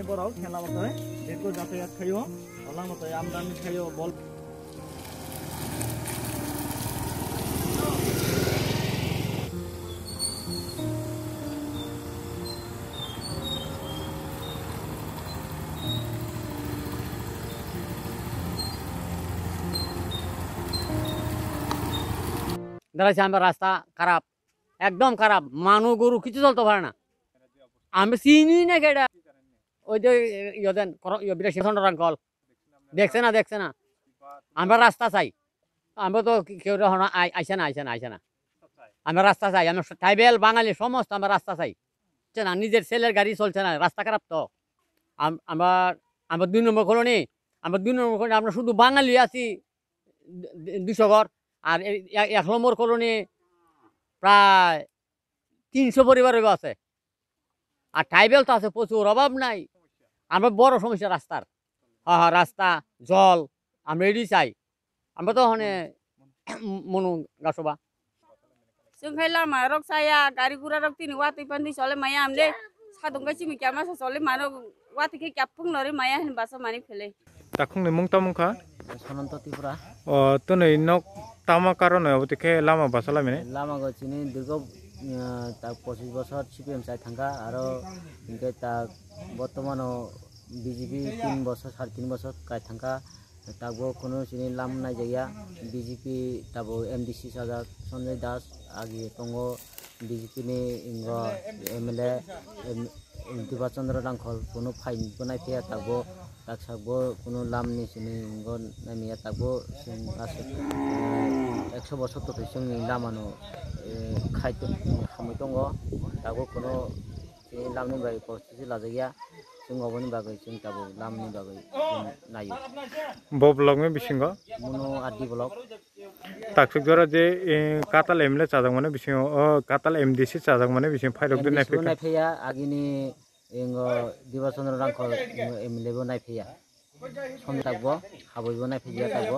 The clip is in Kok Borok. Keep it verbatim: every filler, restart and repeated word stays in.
Borok khe lama twi, eko jatayat khaio, lama twi amdani khaio, bol. দাঁড়াইছে, আমার রাস্তা খারাপ, একদম খারাপ, মানুষ গরু কিছু চলতে পারে না। আমি চিনি না কেডা। ওই যে ইয়ে দেন, করো, ইয়ে বিরাশি চন্দ্র রাঙ্কল। দেখছে না, দেখছে না। আমরা রাস্তা চাই। আমরা তো কি-, কেউ এখন আই-, আইসে না, আইসে না, আইসে না। আমরা রাস্তা চাই, আমরা ট্রাইবেল বাঙালি সমস্ত আমরা রাস্তা চাই। চলছে না, নিজের ছেলের গাড়ি চলছে না, রাস্তা খারাপ তো। আম-, আমার, আমার দুই নম্বর কলোনি, আমার দুই নম্বর কলোনি, আমরা শুধু বাঙালি আছি দু-, দু-, দুশো ঘর। আর এই এ-, এক নম্বর কলোনি প্রায় তিনশো পরিবার হইব আছে। আর ট্রাইবেল তো আছে প্রচুর, অভাব নাই। আমরা বড় সমস্যা রাস্তার। হ্যাঁ, হ্যাঁ, রাস্তা, জল, আমরা এটাই চাই। আমরা তো ওখানে মনু গাছবা। Chwng khai lama rok chaya, gari gura rok tini watwi pandi chole maya hamle. Sadung kai chimi kyama sa chole mano watwi khe kyapung lori maya hin basa mani phele. Takhukni mung tamo wngkha? Sananta Tripura. O, twnwi nok tamo karon abo twi khe lama basa lamini? Lama go chini dirgo, uh, tak pochis bosor C P M chai thangkha, aro hinkhe tak bortomano B J P tin bosor, sare tin bosor kai thangkha, takbo kunu chini lam naijakya. B J P tabuk M D C sajak Sanjay Das, agi tongo B J P ni ingo M L A, em, Dipa Chandra Rangkhol, kunu phai bo nai phiya takbo, taksa bo kunu lam ni sini ingo nai miya takbo chwng aswk, eh, ekso bosor twi chwngni lama no, eh, khai tong, hamwi tongo, takbo kunu chini lam ni bai kosto se lajakya, chwng oboni bagwi chwng tabuk lam ni bagwi chwng naio. Bo block ni bisingo? Muno R D block. Taksuk jora je, eh, Katal M L A chajakmani bisingo, o, Katal M D C chajakmani bisingo phairok de M D C bo naiphaikha. Naiphiya, agini ingo Diba Chandra Rangkhol ingo M L A bo naiphiya. Somjak bo, habwi bo naiphiya takbo.